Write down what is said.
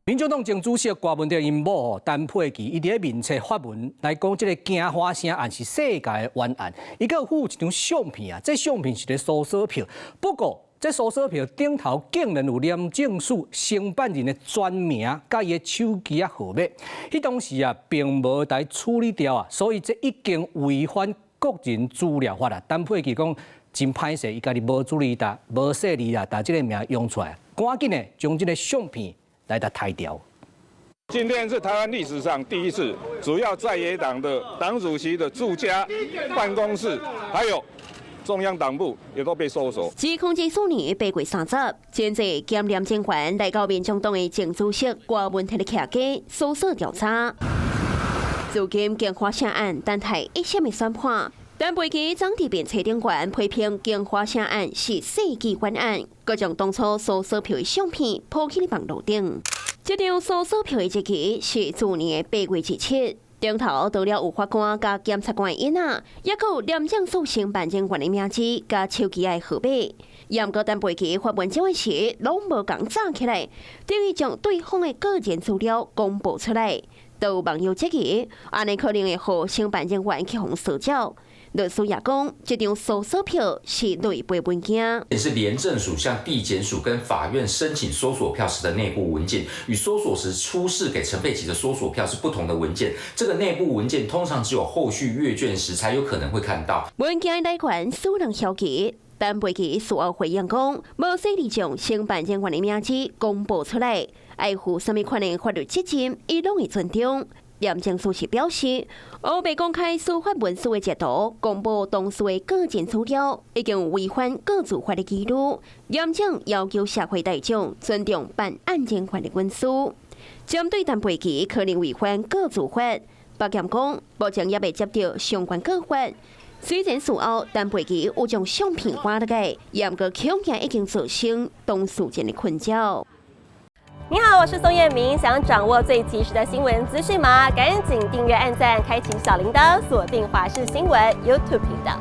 民眾黨前主席柯文哲𪜶某陳佩琪，伊佇咧面冊發文來講，這个鏡花聲案是世界的冤案。伊閣附一張相片啊，這相片是咧搜索票，不過這搜索票頂頭竟然有廉政署承辦人的全名佮伊的手機仔號碼，彼當時啊並無來處理掉啊，所以這已經違反個人資料法啦。陳佩琪講真歹勢，伊家己無注意到，無細膩啊，共這个名用出來，趕緊的將這个相片來共刣掉。今天是台灣歷史上第一次，主要在野黨的黨主席的住家、辦公室，還有中央黨部也都被搜索。自2014年8月30，前濟檢廉政員來到民眾黨的前主席郭文鐵的徛家搜索調查。如今鏡花聲案等待一審的宣判，陳佩琪昨佇面冊頂懸批評鏡花聲案是世紀懸案，閣將當初搜索票的相片鋪起網路頂。這張搜索票的日期是去年的8月27，頂頭除了有法官佮檢察官的印仔，猶閣有廉政署承辦人員的名字佮手機仔號碼。毋過陳佩琪發文這陣時，攏無共紮起來，等於將對方的個人資料公布出來，都有網友質疑，按呢可能會予承辦人員去予騷擾。律師也講，這張搜索票是內部文件，也是廉政署向地檢署跟法院申請搜索票時的內部文件，與搜索時出示給陳佩琪的搜索票是不同的文件。這個內部文件通常只有後續閱卷時才有可能會看到。文件來源使人枵奇，陳佩琪事後回應講，無細膩將承辦人員的名字公布出來，愛負啥物款的法律責任，伊攏會尊重。廉政署是表示，烏白公開司法文書的截圖，公布當事的個人資料，已經有違反個資法的紀律。嚴正要求社會大眾尊重辦案人員的隱私。針對陳佩琪可能違反個資法，北檢講目前猶未接著相關告發。雖然事後陳佩琪有將相片換落來，毋過恐驚已經造成當事人的困擾。你好，我是宋燕明。想掌握最及時的新聞資訊嗎？趕緊訂閱、按讚、開啟小鈴鐺，鎖定華視新聞 YouTube 頻道。